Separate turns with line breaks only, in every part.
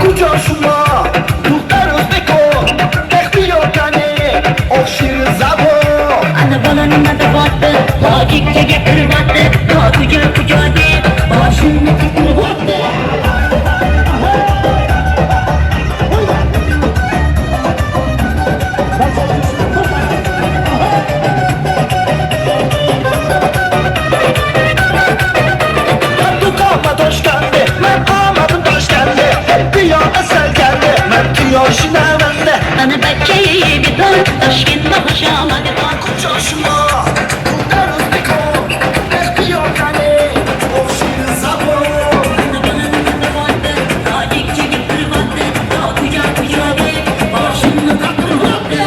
کجا شما دختر ازبکو اختیار کنه اخشیر زبا
Ana bola nima deyapti, tojikchaga kiryapti, to kuja kuja deb boshimni qatiryapti.
من تو قامت toshkende من qamatim toshkende Biyo asal geldi من tuyoshi navande
Ana bachchayi beton, Toshkentda xush omadi.
کجا شما دختر ازبکو اختیار کنه اخشیر زبا
Ana bola nima deyapti, tojikchaga kiryapti, to kuja kuja deb boshimni qatiryapti.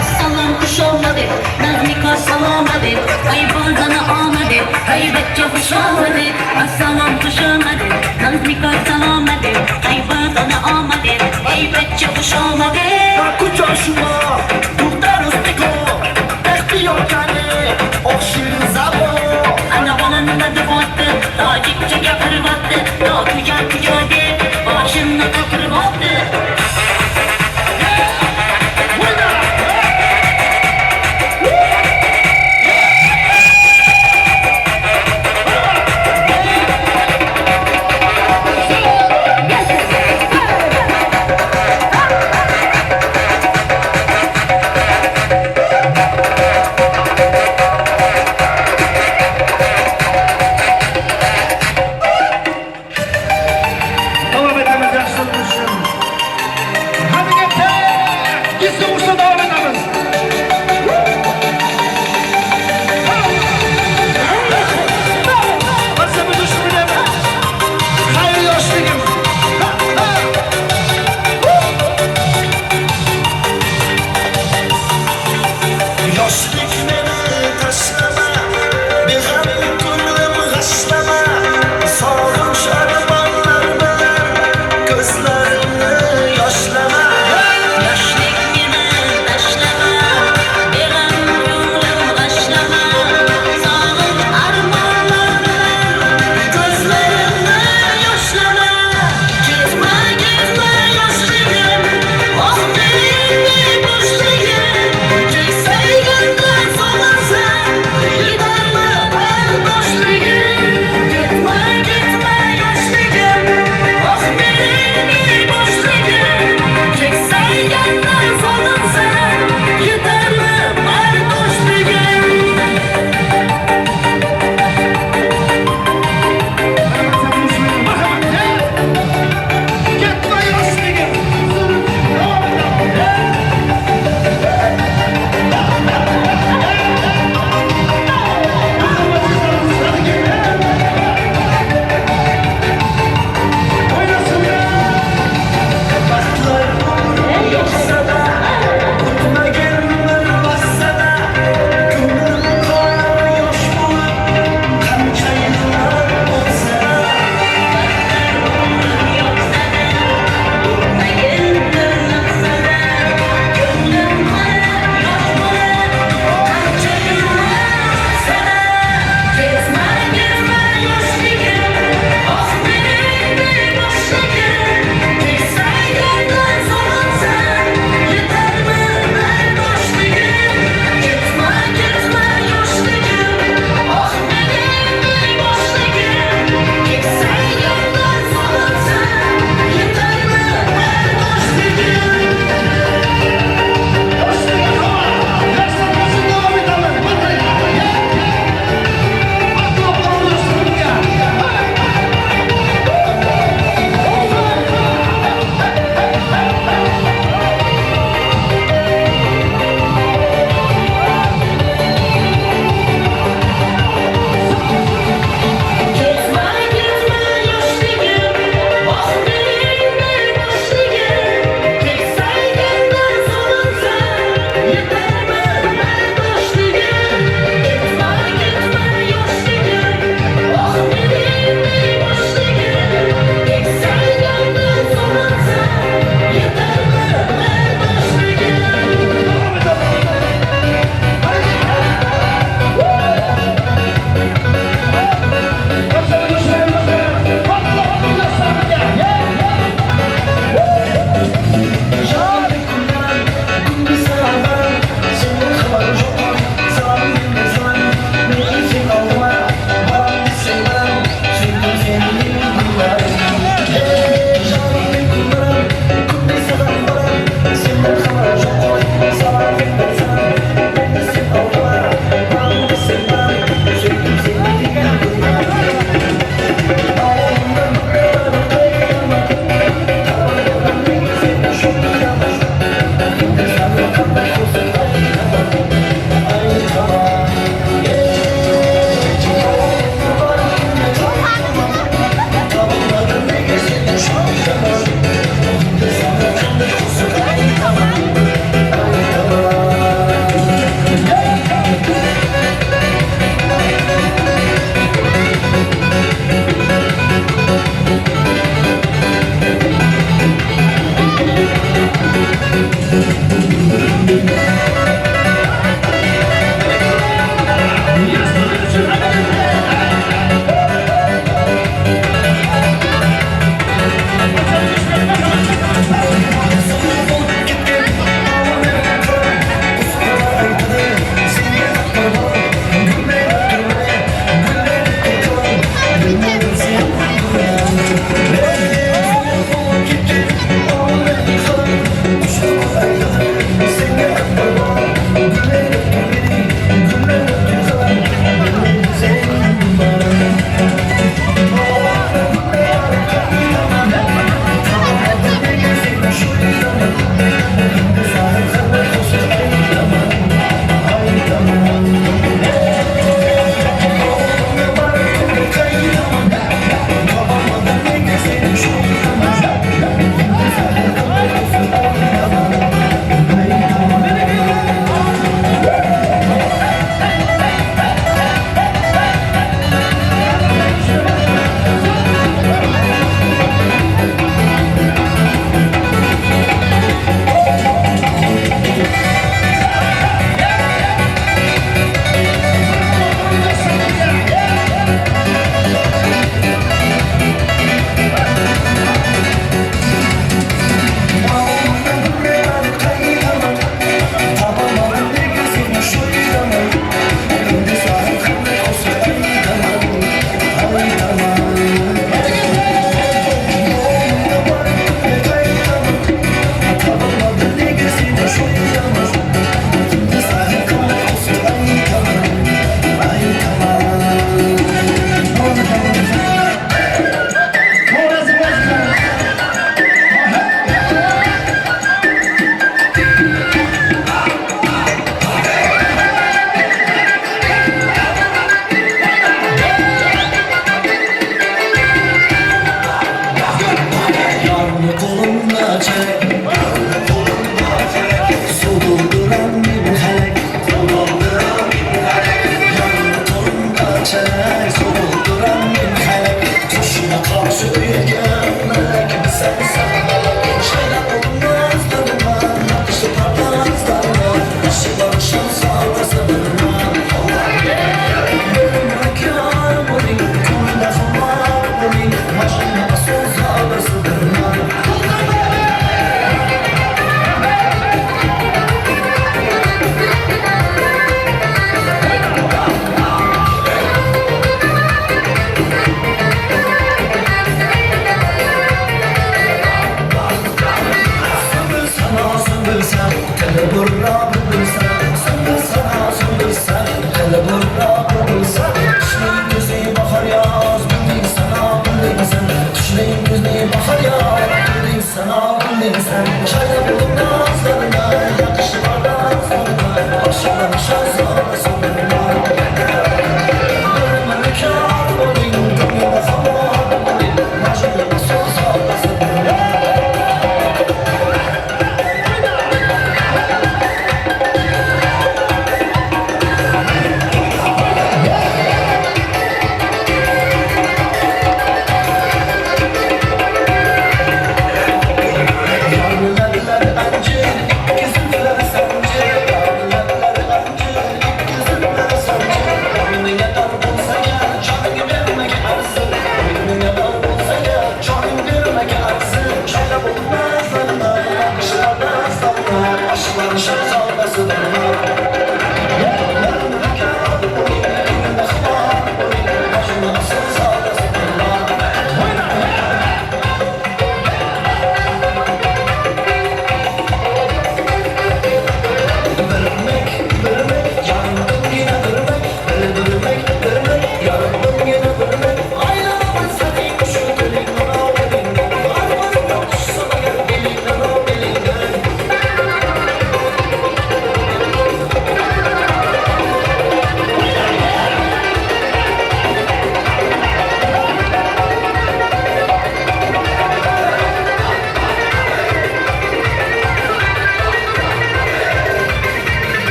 Assalom xush omadi, Nazmika salom deb, ay bozani omadi, ay bachcha xush omadi. Assalom xush omadi, Nazmika salom deb, ay bozani omadi, ay bachcha xush omadi.
کجا شما دختر ازبکو اختیار کنه اخشیر زبا
Ana bola nima deyapti, tojikcha gapiryapti, to kuja kuja deb boshimni qotiryapti.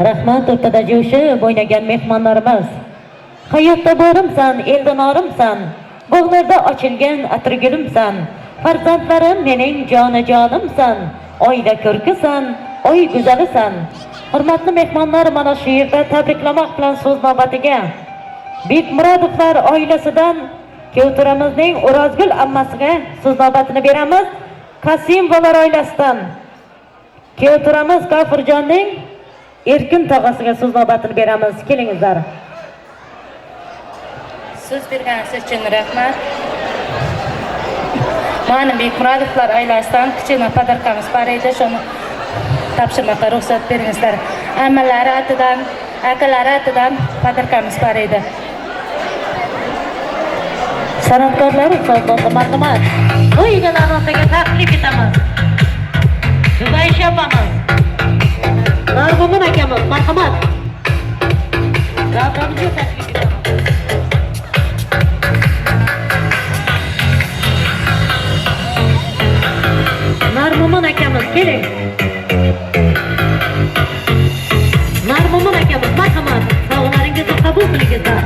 Rahmat o'rtada jo'shib o'ynagan mehmonlarimiz. Hayotda borimsan, elda norimsan, bog'larda ochilgan atirgulimsan. Farzandlarim mening joni jonimsan, oila ko'rkisan, oy go'zalisan. Hurmatli mehmonlar, mana shu yerda tabriklamoq bilan so'z navbatiga Bekmurodovlar oilasidan kuyovto'ramizning O'rozgul ammasiga so'z navbatini beramiz. Kasimovalar oilasidan kuyovto'ramiz G'ofurjonning Erkin tog'asiga so'z navbatini beramiz. Kelingizlar.
So'z berganingiz uchun rahmat. Mani Bekmurodovlar oilasidan kichkina подарка miz bor edi, shuni topshirmoqqa ruxsat beringizlar. Ammalari atidan, akalari atidan подарка miz bor edi.
San'atkorlar ustozlarga marhamat. To'y egalari o'rtaga taklif etamiz. Jubaysha opamiz. Narmo'min akamiz, marhamat. Davramizga taklif etamiz. Narmo'min akamiz, keling. Narmo'min akamiz, marhamat. Sovg'alaringizni qabul qilingizlar.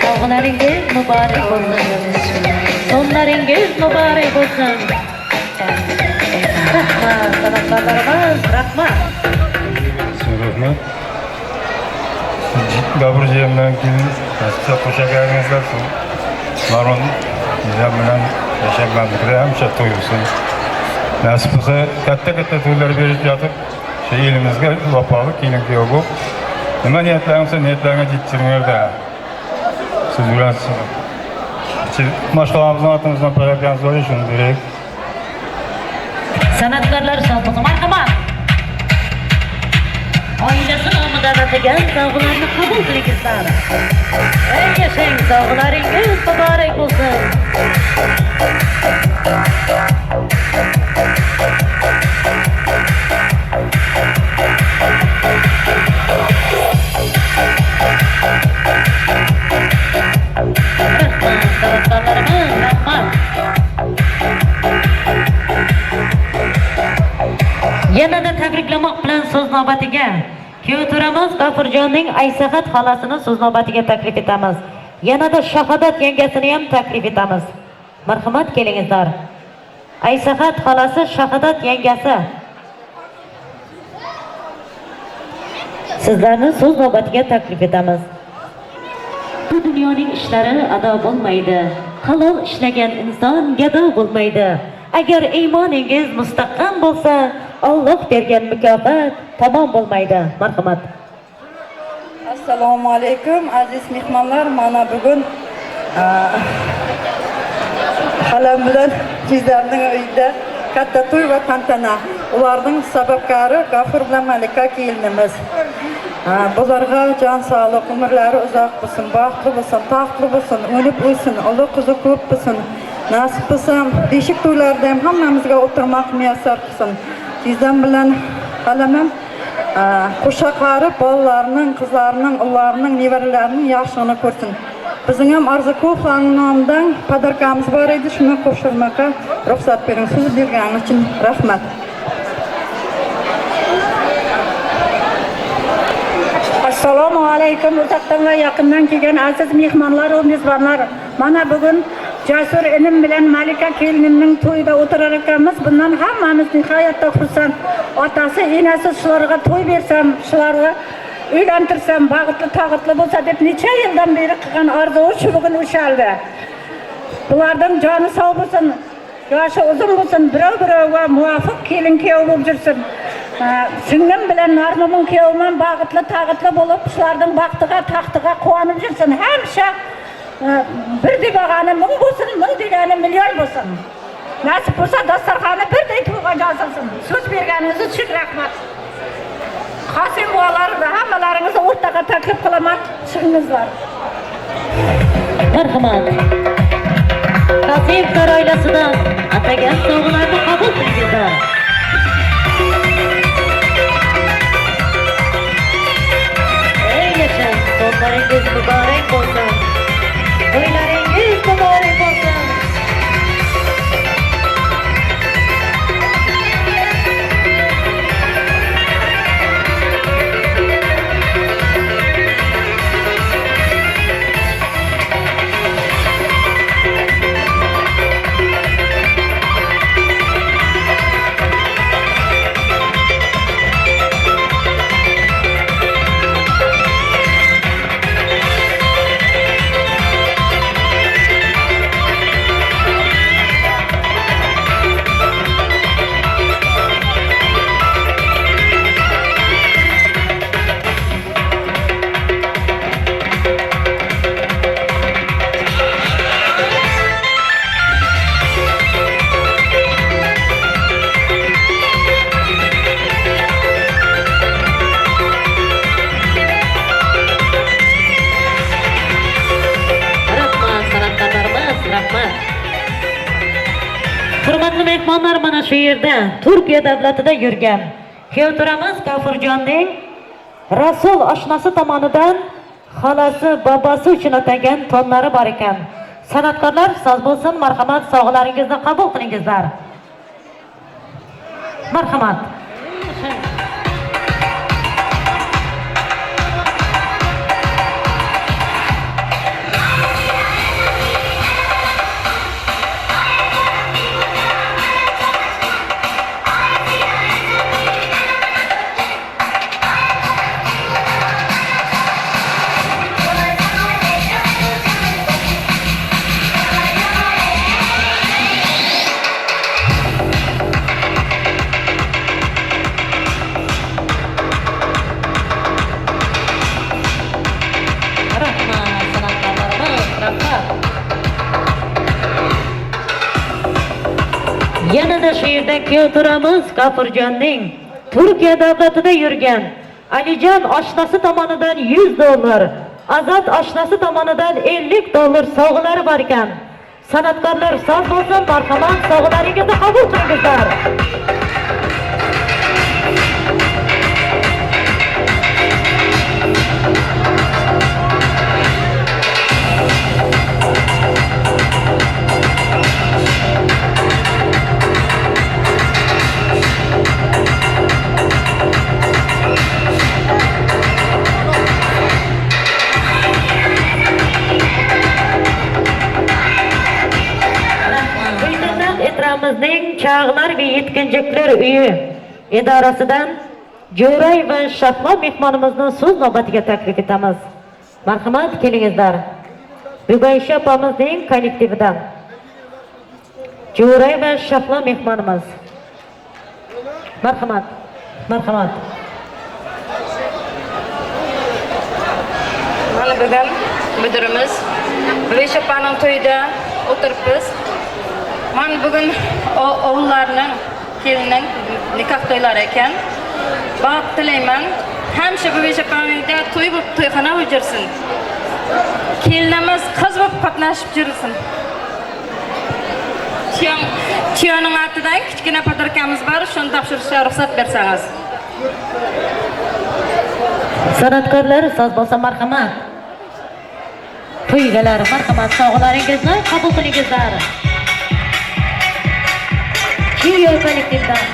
Sovg'alaringiz muborak bo'lsin. Sonlaringiz muborak bo'lsin. Rahmat, san'atkorlarimiz, rahmat.
Rahmat. G'ofur jiyan bilan kelin nasibsa qo'shaganingizlar Maron jiyan bilan yashab hamisha to'y bo'lsin. Nasib bo'lsa katta-katta to'ylar berib yotib, shu elimizga vafoli kelin kuyov bo'lib, nima niyatlaring bo'lsa niyatlaringga yetishinglarda. Siz bilan mashg'ulamizning otimizdan подарка miz bor, shuni beraylik.
San'atkorlar ustozligi, marhamat. Oilasi nomidan atagan sovg'alarni qabul qilingizlar. Ey yashang, sovg'alaringiz muborak bo'lsin. Rahmat, san'atkorlarimiz, rahmat. Yanada tabriklamoq bilan so'z navbatiga kuyovto'ramiz G'ofurjonning Aysahat xolasini so'z navbatiga taklif etamiz. Yanada Shahodat yangasini ham taklif etamiz. Marhamat, kelingizlar. Aysahat xolasi, Shahodat yangasi. Sizlarni so'z navbatiga taklif etamiz. Bu dunyoning ishlari ado bo'lmaydi. Halol ishlagan inson gado bo'lmaydi. Agar iymoningiz mustahkam bo'lsa, Alloh bergan mukofot tamom bo'lmaydi. Marhamat.
Assalomu alaykum aziz mehmonlar. Mana bugun halam bilan jizdamning uyida katta to'y va tantana. Ularning sababkori G'ofur bilan Malika kelinimiz. Bularga jon sog'lik, umrlari uzoq bo'lsin, baxtli bo'lsin, taxtli bo'lsin, o'nib o'sin, uli qizi ko'p bo'lsin. Nasib bo'lsa, beshik to'ylarida ham hammamizga o'tirmoq muyassar qilsin. Jizdam bilan halam ham qo'sha qarib bolalarining, qizlarining, ullarining, nevaralarining yaxshiligini ko'rsin. Bizning ham orzu ko'plarning nomidan подарка miz bor edi, shuni qo'shirmoqqa ruxsat bering. So'z berganingiz uchun rahmat.
Assalomu alaykum uzoqdan va yaqindan kelgan aziz mehmonlar va mezbonlar. Mana bugun Jasur inim bilan Malika kelinimning to'yida o'tirar ekanmiz. Bundan hammamiz nihoyatda xursand. Otasi, enasi shularga to'y bersam, shularga uylantirsam, baxtli tog'itli bo'lsa deb necha yildan beri qilgan orzuvi shu bugun ushaldi. Bularning joni sog' bo'lsin, yoshi uzun bo'lsin, birov-birovga muvofiq kelin kuyov bo'lib yursin. Singlim bilan Narmo'min kuyovim ham baxtli tog'itli bo'lib, shularning baxtiga, taxtiga quvonib yursin. Hamisha bir degani ming bo'lsin, ming degani million bo'lsin. Nasib bo'lsa dasturxoni birday to'yga yozilsin. So'z berganingiz uchun rahmat. Qasim buvalar va hammalaringizni o'rtaga taklif qilaman. Chiqingizlar.
Marhamat. Qasimovlar oilasidan atagan sovg'alarni qabul qilingizlar. Ey yasha, to'ylaringiz muborak bo'lsin. To'ylaringiz muborak bo'lsin. Hurmatli mehmonlar, mana shu yerda Turkiya davlatida yurgan kuyovturamiz G'afurjonning Rasul oshnasi tomonidan xolasi, bobosi uchun atagan tonlari bor ekan. San'atkorlar soz bo'lsin, marhamat, sovg'alaringizni qabul qilingizlar. Marhamat. Yanada shu yerda kuyovturamiz G'afurjonning Turkiya davlatida yurgan Alijon oshnasi tomonidan $100, Azat oshnasi tomonidan $50 sovg'alari bor ekan. San'atkorlar soz bo'lsin, marhamat, sovg'alaringizni qabul qilingizlar. Chog'lar va yetkinchaklar uyi idorasidan Jo'ray va Shahlo mehmonimizni so'z navbatiga taklif etamiz. Marhamat, kelingizlar. Bugaysha opamizning kollektividan Jo'ray va Shahlo mehmonimiz. Marhamat, marhamat.
Mana bugun müdürimiz Bugaysha opaning to'yida o'tiribmiz. Mana bugun o'g'illarning, kelinning nikoh to'ylari ekan. Baxt tilayman. Hamisha Bugaysha opaning uyida to'y bo'lib, to'yxona bo'lib yursin. Kelinimiz qiz bo'lib qatnashib yursin. Tuyaning ortidan kichkina podarkamiz bor, shuni topshirishga ruxsat bersangiz.
San'atkorlar soz bo'lsa marhamat. To'y egalari marhamat, sovg'alaringizni qabul qilingizlar. Kuyov kollektivdan.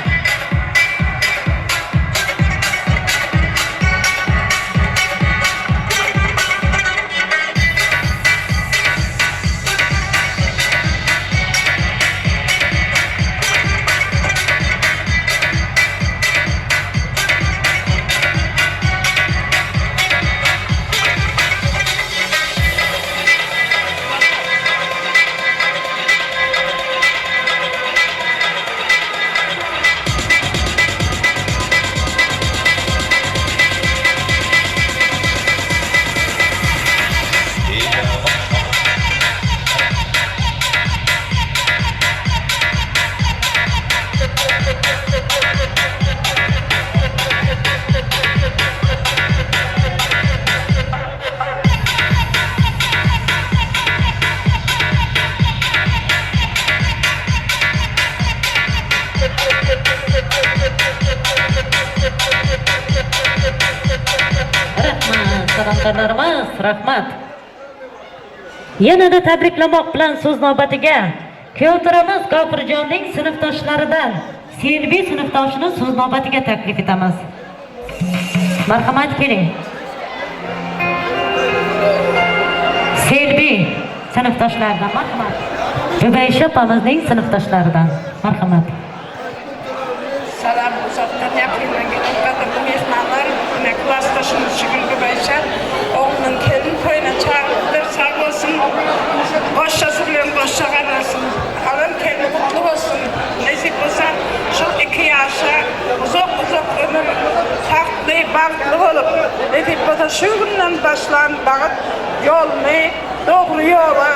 San'atkorlarimiz, rahmat. Yanada tabriklamoq bilan so'z navbatiga kuyovtiramiz G'ofurjonning sinfdoshlaridan Selvi sinfdoshini so'z navbatiga taklif etamiz. Marhamat, keling. Selvi sinfdoshlaridan marhamat. Buvaysha opamizning sinfdoshlaridan marhamat.
Salam uzaktan yakından gelen qadrli mehmonlar, mana klassdoshimiz shu Buvaysha o'g'lining kelin to'yina chaqirdilar, sog' bo'lsin. Boshchasi bilan boshcha qarasin. Alam kelin qutlu bo'lsin. Nasib bo'lsa shu 2 yoshga uzoq uzoq umr, baxtli, baxtli bo'lib, nasib bo'lsa shu kundan boshlan baxt yo'lni, to'g'ri yo'la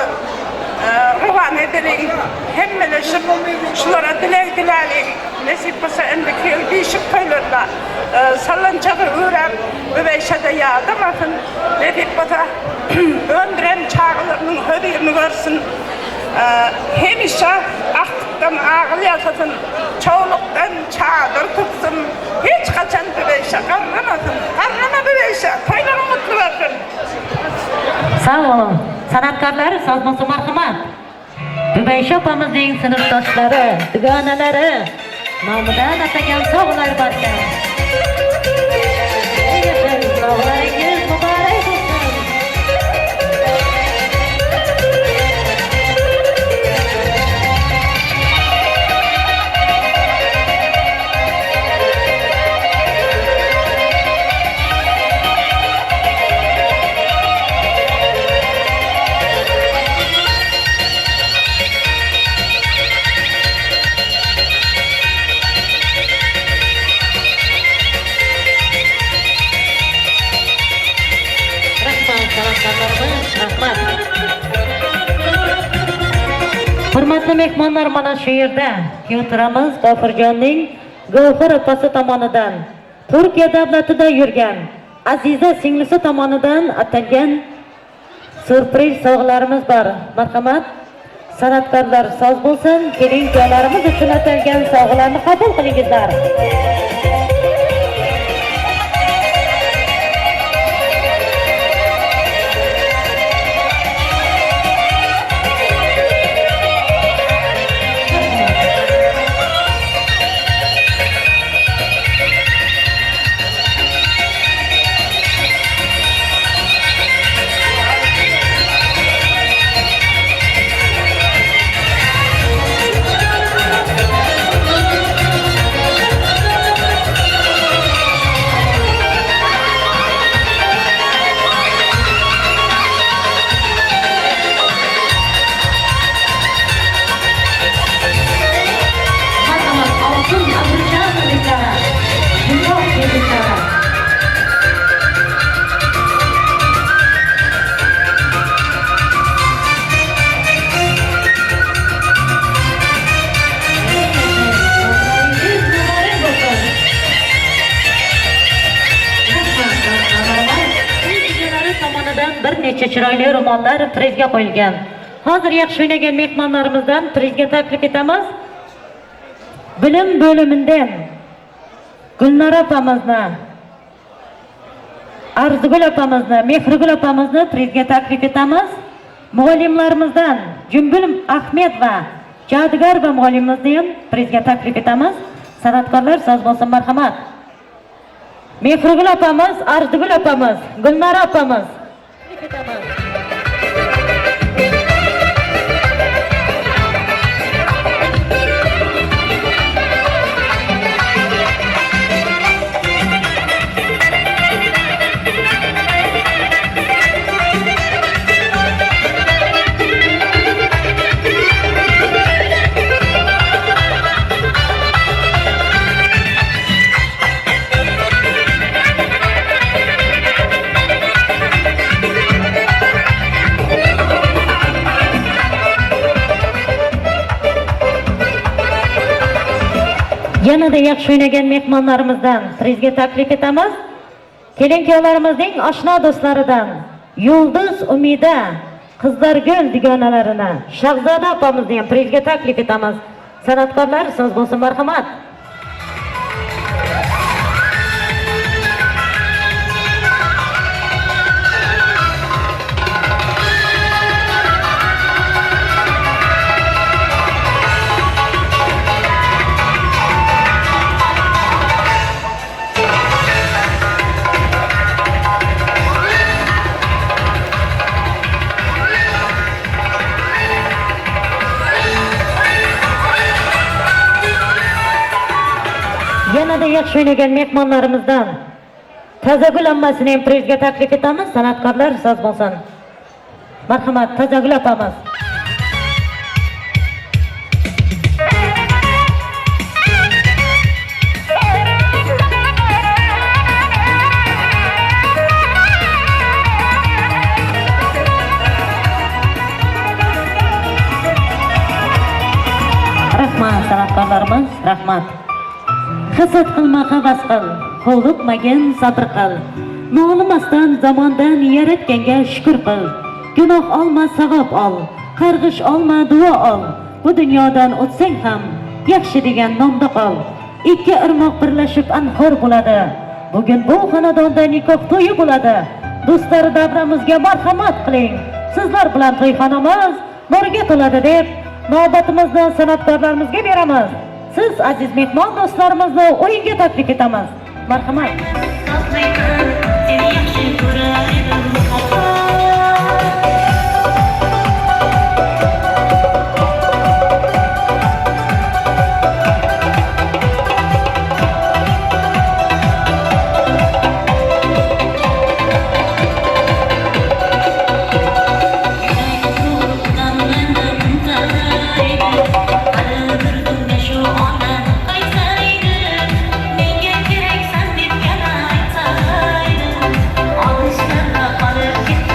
rovan edelim, hemmelashib shulara dilak dilaylik. Nasib bo'lsa endiki yil beshik to'ylarda sallanchaga o'rab Buvaysha-da yordamasin. Nasib bo'lsa o'ndiran chog'larning hödirini ko'rsin. Hemisha aqliqdan aql yasasin, chovliqdan chadir tutsin. Hech qachon Buvaysha qarramasin. Qarrama Buvaysha, to'ylaring mutlu bo'lsin.
Sog' bo'ling. San'atkorlar soz bo'lsin, marhamat. Buvaysha opamizning sinfdoshlari, dugonalari nomidan atagan sovg'alar bor ekan. Sovg'alaringiz muborak bo'lsin. Rahmat. Hurmatli mehmonlar, mana shu yerda kuyovtiramiz G'ofurjonning Gavhar opasi tomonidan Turkiya davlatida yurgan Aziza singlisi tomonidan atalgan syurpriz sovg'alarimiz bor. Marhamat, san'atkorlar soz bo'lsin, keling kuyovlarimiz uchun atalgan sovg'alarni qabul qilingizlar. Bir necha chiroyli ro'mollar prizga qo'yilgan. Hozir yaxshi o'ynagan mehmonlarimizdan prizga taklif etamiz. Bilim bo'limidan Gulnora opamizni, Arzigul opamizni, Mehrigul opamizni prizga taklif etamiz. Muallimlarimizdan Jumbul Ahmedova, Jadigarova muallimimizni ham prizga taklif etamiz. San'atkorlar soz bo'lsin, marhamat. Mehrigul opamiz, Arzigul opamiz, Gulnora opamiz. Yanada yaxshi o'ynagan mehmonlarimizdan prizga taklif etamiz. Kelin kuyovlarimizning oshna do'stlaridan Yulduz Umida, Qizlargul dugonalarini, Shahzoda opamizni ham prizga taklif etamiz. San'atkorlar so'z bo'lsin, marhamat.
Sahnada yaxshi o'ynagan mehmonlarimizdan Tazagul ammasini ham to'yga taklif etamiz. San'atkorlar soz bo'lsin. Marhamat, Tazagul opamiz. Rahmat san'atkorlarimiz, rahmat. Hasad qilma, havas qil, hovliqmagin, sabr qil. Nolimasdan zamondan yaratganga shukr qil. Gunoh olma, savob ol. Qarg'ish olma, duo ol. Bu dunyodan o'tsang ham yaxshi degan nomda qol. Ikki irmoq birlashib anhor bo'ladi. Bugun bu xonadonda nikoh to'yi bo'ladi. Do'stlar, davramizga marhamat qiling. Sizlar bilan to'yxonamiz nurga to'ladi deb navbatimizni san'atkorlarimizga beramiz. Siz aziz mehmon do'stlarimizni o'yinga taklif etamiz. Marhamat.
Seni yaxshi ko'rar edim. Menga keraksan deb yana aytaydi. Olishlarga qolib ketdim.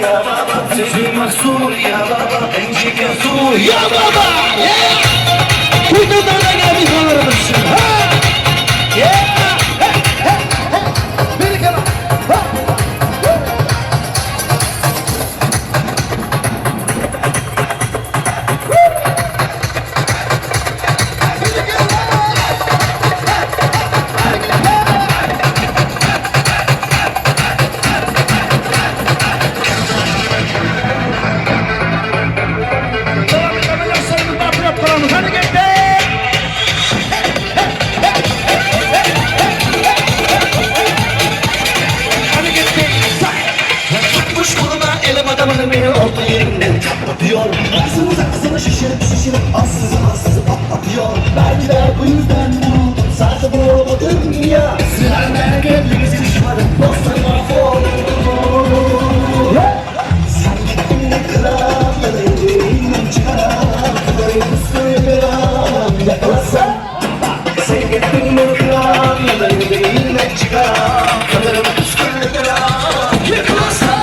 Ya baba, sözüm mahsur ya baba, pençe sur ya baba. Yeah! Kuytulardan gelen mihmanlarımız için. Ha! Yeah! Hey, hey, hey. Bir kere. Ha! Patlatıyor. Ağzımıza kızını şişirip şişirip ansızın ansızın patlatıyor. Belki de bu yüzden vuruldum sadece vurulmadım ya. Sinirlenme kendimizi düşmanım dostlarım mahvoldu. Sen gittin de kral yanayım çıkaran kullarım üstüne yakalasam. Sen gittin de kral yanayım çıkaran kullarım üstüne yakalasam.